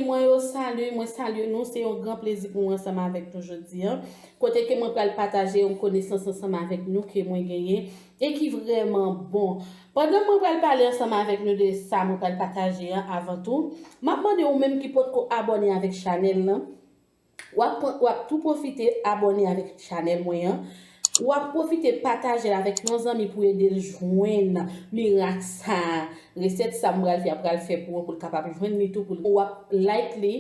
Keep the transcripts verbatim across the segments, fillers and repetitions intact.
Mwen yo, salut, mwen salye nou. Se yon gran plezi pou mwen ansanm avèk nou jodi a. Kote ke mwen pral pataje yon konesans ansanm avèk nou ke mwen genyen e ki vrèman bon. Pandan mwen pral pale ansanm avèk nou de sa mwen pral pataje a, avan tou, m ap mande ou menm ki potko abòne avèk chanèl lan, w ap, w ap tou pwofite abòne avèk chanèl mwen an. W ap pwofite pataje l avèk yon zanmi pou ede l jwenn mirak sa a. Resèt sa m pral fè a pral fè pou ou, pou l kapab jwenn li tou, pou l, w ap like li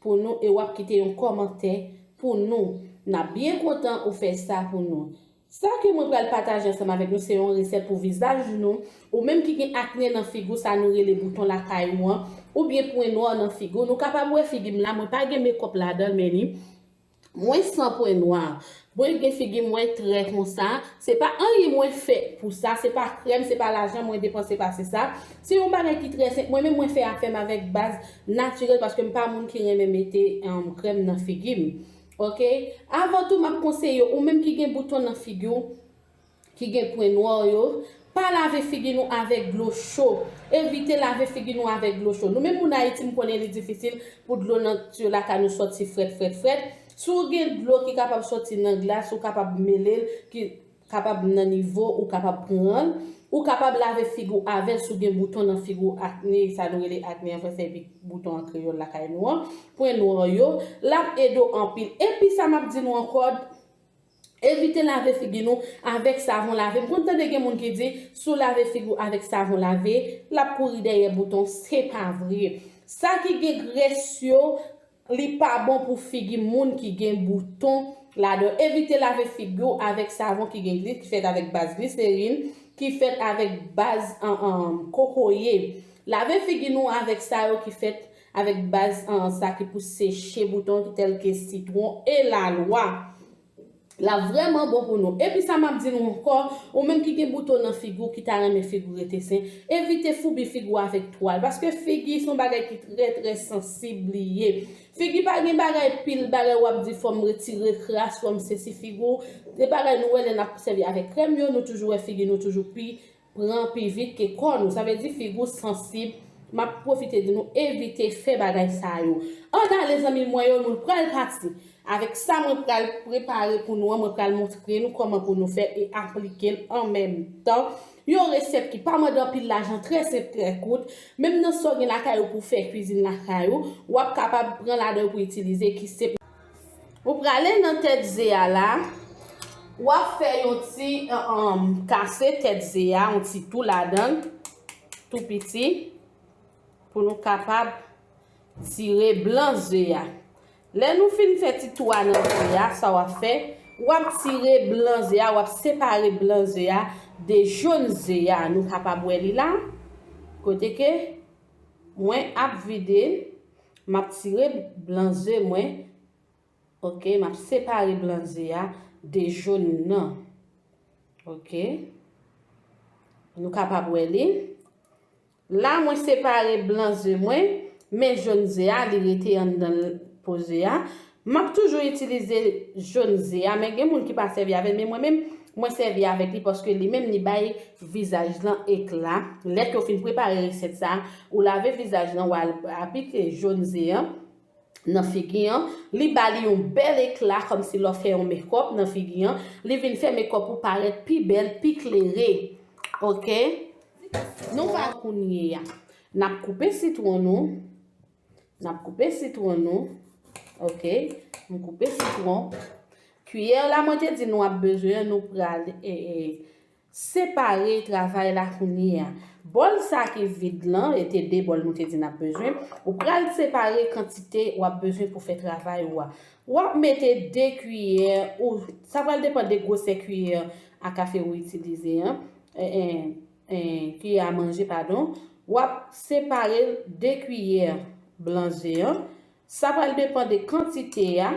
pou nou e w ap kite yon kòmantè pou nou. N ap byen kontan ou fè sa pou nou. Sa ke mwen pral pataje ansanm avèk nou, se yon resèt pou vizaj nou. Ou menm ki gen akne nan figi w, sa nou rele bouton lakay ou an, oubyen pwen nwa nan figi w. Nou kapab wè figi m la, mwen pa gen mekòp ladan l, men li. Mwen san pwen nwa. Mwen gen figi mwen trè konsa. Se pa anyen mwen fè pou sa. Se pa krèm, se pa lajan mwen depanse pase sa. Se yon bagay ki trè senp. Mwen menm mwen fè afè m avèk baz natirèl paske m pa moun ki renmen mete, um, krèm nan figi m. Oke? Avan tou, m ap konseye w, ou menm ki gen bouton nan figi w, ki gen pwen nwa yo, pa lave figi nou avèk dlo cho. Evite lave figi nou avèk dlo cho. Nou menm moun Ayiti, m konnen li difisil pou dlo nan tiyo lakay nou sòti frèt, frèt, frèt. Si w gen dlo ki kapab sòti nan glas, ou kapab mele l, ki kapab nan nivo, ou kapab pran l. Ou kapab lave figi w avè l si w gen bouton nan figi w, akne, sa nou rele akne an fransè, epi bouton an kreyòl lakay nou an, pwen nwa yo, l ap ede w anpil. Epi sa m ap di nou ankò, evite lave figi nou avèk savon lave. M konn tande gen moun ki di, si w lave figi w avèk savon lave, l ap kouri dèyè bouton. Se pa vre. Sa ki gen grès yo, li pa bon pou figi moun ki gen bouton ladan. Evite lave figi w avèk savon ki gen glis, ki fèt avèk baz gliserin, ki fèt avèk baz, an, an, kokoye. Lave figi nou avèk sa yo ki fèt avèk baz, an, sa ki pou seche bouton, tèlke sitwon e lalwa. L ap vrèman bon pou nou. Epi sa m ap di nou ankò, ou menm ki gen bouton nan figi w, ki ta renmen figi w rete sen, evite foubi figi w avèk twal, paske figi se yon bagay ki trè, trè sansib li ye. Figi pa gen bagay, pil bagay w ap di fò m retire kras, fò m sesi figi w. Se bagay nou wè lè n ap sèvi avèk krèm yo, nou toujou wè figi nou toujou pi pran pi vit ke kò nou. Sa vle di figi w sansib. M ap pwofite di nou evite fè bagay sa yo. Ann ale zanmi mwen yo, nou pral pati. Avèk sa mwen pral prepare pou nou an, mwen pral montre nou kòman pou nou fè e aplike l an menm tan. Yon resèt ki pa mande anpil lajan, trè senp, trè kout. Menm nan sa w gen lakay ou pou w fè kwizin lakay ou, w ap kapab pran ladan yo pou itilize ki se Ou prale nan tèt ze a la, w ap fè yon ti, um, kase tèt ze a, yon ti tou ladan l, tou piti, pou nou kapab tire blan ze a. Lè nou fin fè ti tou a nan ze a, sa w ap fè, w ap tire blan ze a, w ap separe blan ze a de jòn ze a. Nou kapab wè li la, kote ke mwen ap vide l, m ap tire blan ze mwen. Oke, m ap separe blan ze a de jòn nan. Oke. Nou kapab wè li. La, mwen separe blan ze mwen, men jòn ze a, li rete anndan po ze a. M ap toujou itilize jòn ze a, men gen moun ki pa sèvi avè l, men mwen menm, mwen sèvi avèk li paske li menm, li bay vizaj lan ekla. Lè ke w fin prepare resèt sa, ou lave vizaj lan, w al aplike jòn ze an nan figi an, li ba li yon bèl ekla, kòmsi lè w fè yon mekòp nan figi an, li vin fè mekòp ou parèt pi bèl, pi klere. Oke? Nou va kounye a. N ap koupe sitwon nou. N ap koupe sitwon nou. Oke? M koupe sitwon. Kiyè la, mwen te di nou ap bezwen, nou pral, e, e, separe travay la kounye a. Bòl sa ki vid lan, e te de bòl nou te di n ap bezwen. Ou pral separe kantite w ap bezwen pou fè travay ou a. W ap mete de kiyè, ou, sa pral depann de gwosè kiyè a kafe ou itilize an. E, e, e, kiyè a manje, padon. W ap separe de kiyè blan ze an. Sa pral depann de kantite a.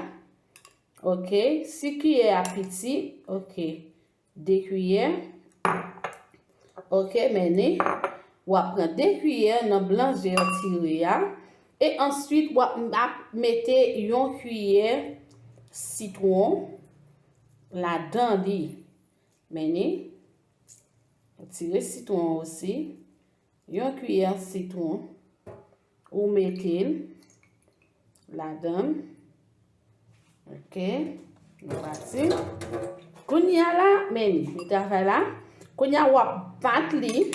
Oke, si kiyè a piti, oke, de kiyè. Oke, mennen. W ap pran de kiyè nan blan ze w tire a. E answit, w ap, ap mete yon kiyè sitwon ladan li. Mennen. Tire sitwon osi. Yon kiyè sitwon. Ou mete l. ladan l. Ok, nou pati. Kounye a la, men li, li travay la. Kounye a, w ap bat li,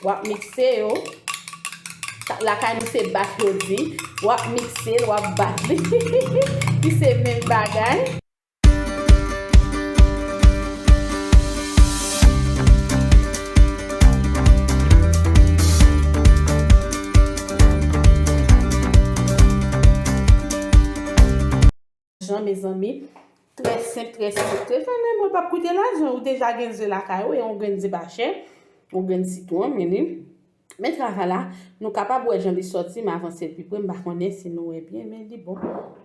w ap mikse yo. Sa, lakay nou se bat yo di. W ap mikse l, w ap bat li. Li se menm bagay. Jan, mezanmi, trè senp, trè senp, trè senp, men mwen p ap koute lajan, ou deja gen ze lakay ou, e yon grenn ze pa chè, yon grenn sitwon, men li. Men travay la, nou kapab wè jan li sòti, m avanse l pi pre, m pa konnen si nou wè byen, men li bon.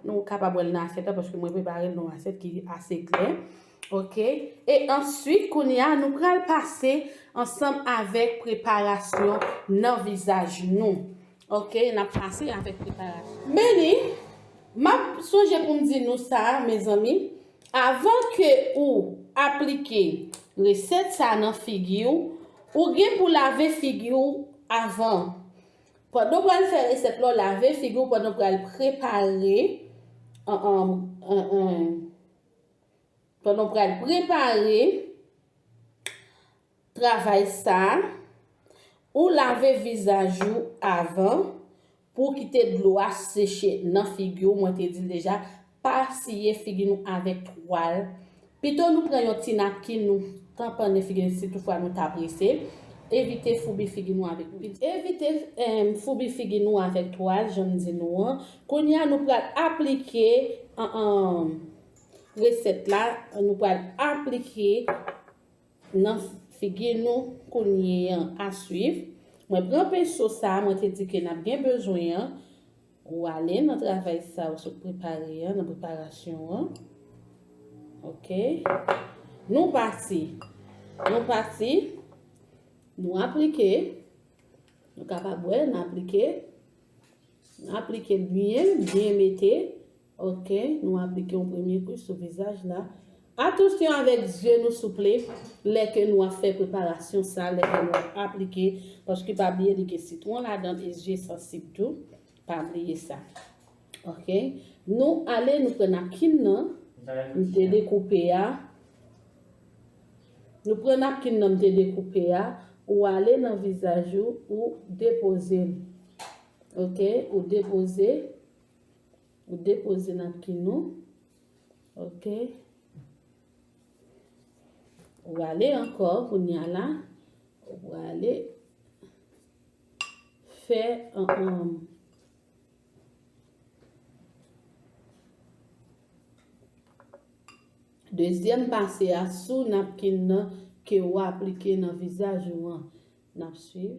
Nou kapab wè l nan asyèt la, paske mwen prepare l nan yon asyèt ki ase klè. Ok? E answit, kounye a, nou pral pase ansanm avèk preparasyon nan vizaj nou. Ok? N ap pase avèk preparasyon. Men li, m ap sonje pou m di nou sa, mezanmi, avan ke ou aplike resèt sa nan figi w, ou gen pou lave figi w avan. Pandan w pral fè resèt la, w lave figi w pandan w pral prepare, an, an, an, an, pandan w pral prepare travay sa, ou lave vizaj ou avan pou w kite dlo a seche nan figi w. Mwen te di l deja, pa siye figi nou avèk twal. Pito nou pran yon ti napkin, nou tanponnen figi nou, si toutfwa nou ta prese. Evite foubi figi nou avèk, evite, em, foubi figi nou avèk twal, jan m di nou an. Kounye a, nou pral aplike, an, an, resèt la, nou pral aplike nan figi nou kounye an. A swiv. Mwen pran penso sa a, mwen te di ke n ap gen bezwen an. Ou ale nan travay sa ou sot prepare an, nan preparasyon an. Ok. Nou pati. Nou pati. Nou aplike. Nou kapab wè, n aplike. Aplike l byen, byen mete. Ok, nou aplike yon premye kouch sou vizaj la. Atansyon avèk zye nou, souple, lè ke nou ap fè preparasyon sa, lè ke nou ap aplike, paske pa bliye li gen sitwon ladan e zye sansib tou. Pa bliye sa. Ok, nou ale, nou pran napkin nan, m te dekoupe a. Nou pran napkin nan, m te dekoupe a, ou ale nan vizaj ou, ou depoze l. Ok, ou depoze, ou depoze napkin ou. Ok. Ou ale ankò, kounye a la, ou ale fè, an, an, dezyèm pase a sou napkin nan ke w aplike nan vizaj ou an. N ap swiv.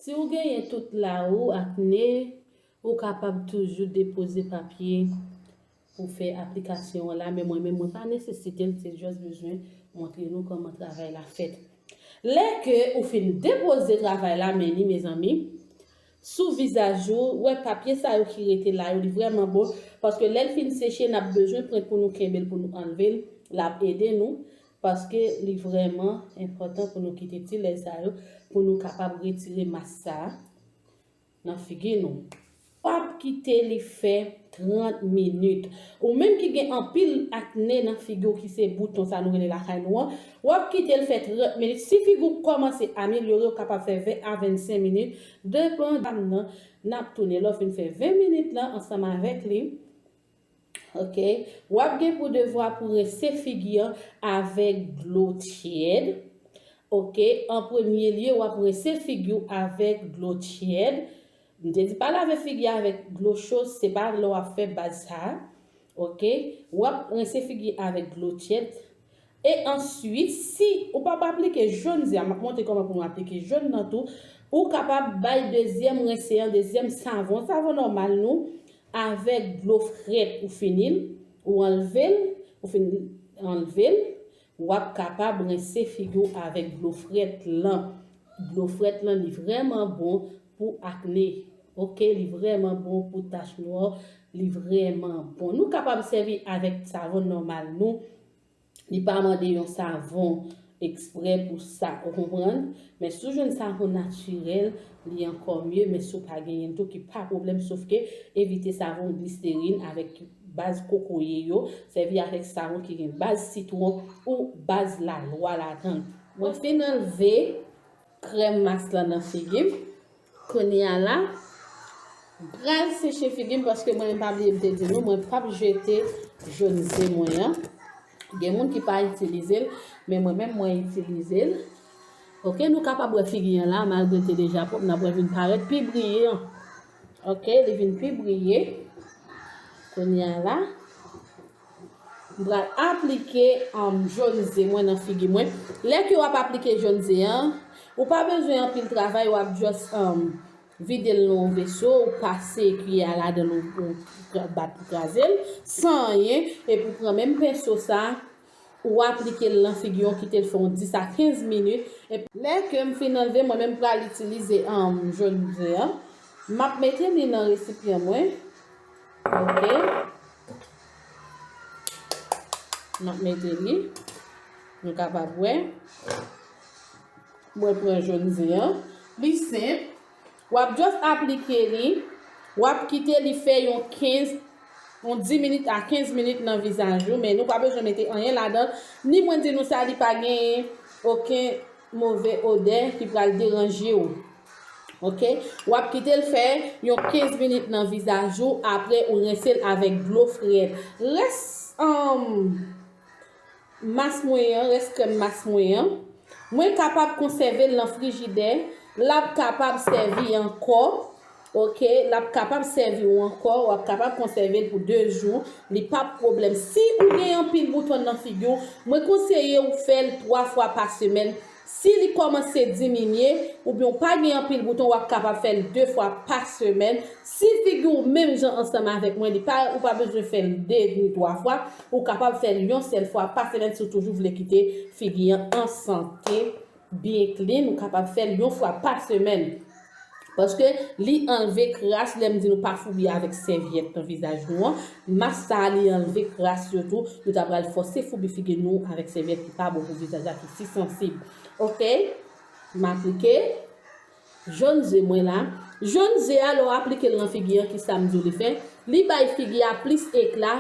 Si w genyen tout la ou akne, ou kapab toujou depoze papye pou fè aplikasyon an la, men mwen menm, mwen pa nesesite l, se just bezwen montre nou kòman travay la fèt. Lè ke ou fin depoze travay la, men li, mezanmi, sou vizaj ou, ou wè papye sa yo ki rete la yo, li vrèman bon, paske lè l fin seche, n ap bezwen pran pou nou kenbe l, pou nou anlve l, l ap ede nou, paske li vrèman enpòtan pou nou kite ti lè sa yo, pou nou kapab retire mas sa a nan figi nou. W ap kite li fè trant minit. Ou menm ki gen anpil akne nan figi w, ki se bouton sa nou rele lakay nou an, w ap kite l fè trant minit. Si figi w kòmanse amelyore, w kapab fè ven a vennsenk minit, depandan. N ap tounen lè w fin fè ven minit lan ansanm avèk li. Ok. W ap gen pou devwa pou rense figi an avèk dlo tyèd. Ok. An premye lye, w ap rense figi w avèk dlo tyèd. M te di pa lave figi avèk dlo cho, se pa lè w ap fè baz sa a. Ok. W ap rense figi avèk dlo tyèd. E answit, si ou p ap aplike jòn ze a, m ap montre kòman pou nou aplike jòn nan tou, ou kapab bay dezyèm rense an, dezyèm savon, savon nòmal nou, avèk dlo frèt ou fini l, ou anlve l, ou fin anlve l, w ap kapab rense figi w avèk dlo frèt lan. Dlo frèt lan, li vrèman bon pou akne. Ok, li vrèman bon pou tach nwè, li vrèman bon. Nou kapab sèvi avèk savon nòmal nou. Li pa mande yon savon eksprè pou sa, ou konprann? Men si w jwenn savon natirèl, li ankò mye, men si w pa genyen l tou, ki pa pwoblèm, sof ke evite savon gliserin avèk baz kokoye yo, sèvi avèk savon ki gen baz sitwon ou baz lalwa ladan l. Mwen fin anlve krèm mas lan nan figi m. Kounye a la, m pral seche figi m paske mwen menm pa bliye m te di nou, mwen p ap jete jòn ze mwen an. Gen moun ki pa itilize l, men mwen menm mwen itilize l. Ok, nou kapab wè figi an la, malgre l te deja pwòp, n ap wè vin parèt pi briyan. Ok, li vin pi briye. Kounye a la, m pral aplike, um, jòn ze mwen nan figi mwen. Lè ke w ap aplike jòn ze an, ou pa bezwen anpil travay, w ap just, um, vide l nan yon veso, ou pase kiyè a ladan l, ou, ou bat pou kraze l, san anyen, epi w pran menm penso sa, ou aplike l nan figi w, kite l fè yon dis a kenz minit. Epi lè ke m fin anlve, mwen menm pral itilize, um, jòn ze an. M ap mete li nan resipyan mwen. Ok. M ap mete li. Nou kapab wè. Mwen pran jòn ze an. Li senp. W ap just aplike li. W ap kite li fè yon kenz, yon dis minit a kenz minit nan vizaj ou, men nou pa bezwen mete anyen ladan l. Ni mwen di nou sa, li pa genyen okenn move odè ki pral deranje w. Ok? W ap kite l fè yon kenz minit nan vizaj ou, apre ou rense l avèk dlo frèt. Rès, um, mas mwen an, rès krèm mas mwen an, mwen kapab konsève l nan frijidè, l ap kapab sèvi ankò. Ok, l ap kapab sèvi w ankò, w ap kapab konsève l pou de jou, li p ap pwoblèm. Si ou gen anpil bouton nan figi w, mwen konseye w fè l twa fwa pa semèn. Si li kòmanse diminye, oubyen w pa gen anpil bouton, w ap kapab fè l de fwa pa semèn. Si figi w menm jan ansanm avèk mwen, li pa, ou pa bezwen fè l de ni twa fwa, ou kapab fè l yon sèl fwa pa semèn si w toujou vle kite figi an an sante. Byen clean, ou kapab fè l yon fwa pa semèn. Paske li anlve kras, lè m di nou pa foubi avèk sèvyèt nan vizaj nou an, mas sa a li anlve kras yo tou, nou ta pral fòse foubi figi nou avèk sèvyèt ki pa bon pou vizaj la, ki si sansib. Ok, m aplike jòn ze mwen la. Jòn ze a, lè w aplike l nan figi an, ki sa m di w li fè? Li bay figi a plis ekla,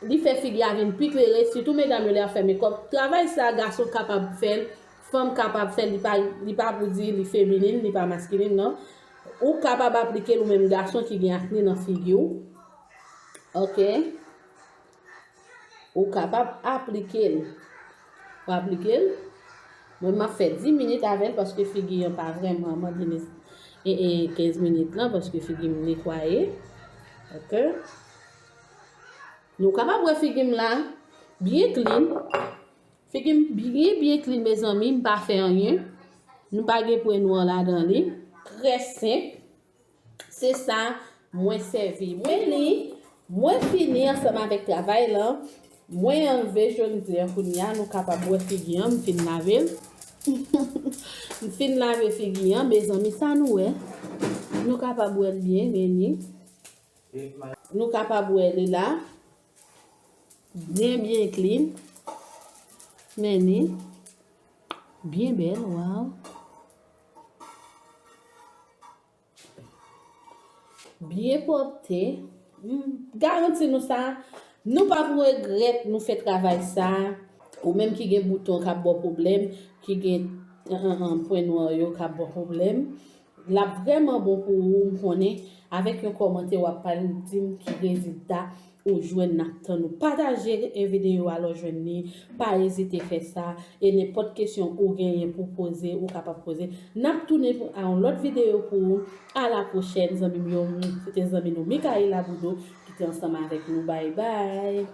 li fè figi a vin pi klere, sitou medam yo lè y ap fè mekòp. Travay sa, gason kapab fè l, fanm kapab fè l, li pa, li pa pou di li feminin, li pa maskilin, non. Ou kapab aplike l ou menm gason ki gen akne nan figi w. Ok. Ou kapab aplike l. Ou aplike l. Mwen, m ap fè dis minit avè l paske figi an pa vrèman mande e, e, kenz minit lan paske figi m netwaye. Ok. Nou kapab wè figi m la byen clean. Figi m byen, byen clean, mezanmi. M pa fè anyen. Nou pa gen pwen nwa ladan li. Trè senp. Se sa mwen sèvi. Mwen li, mwen fini ansanm avèk travay lan. Mwen anlve jòn ze an kounye a, nou kapab wè figi an, m fin lave l. M fin lave figi an, mezanmi, sa nou wè? Nou kapab wè l byen, men ni. Nou kapab wè li la. Byen, byen clean. Men ni. Byen bèl, waw. Byen pwòpte. M garanti nou sa, nou p ap regrèt nou fè travay sa. Ou menm ki gen bouton k ap ba w pwoblèm, ki gen, an, an, an, pwen nwa yo k ap ba w pwoblèm, l ap vrèman bon pou ou, m konnen. Avèk yon kòmantè, w ap pral di m ki rezilta ou jwenn, n ap tann ou. Pataje, e, videyo a lè w jwenn li. Pa ezite fè sa. E nenpòt kesyon ou genyen pou poze, ou kapab poze. N ap tounen pou, a yon lòt videyo pou ou. A la pwochèn, zanmi m yo. Se te zanmi nou, Micaëla Boudot, ki te ansanm avèk nou. Bye bye.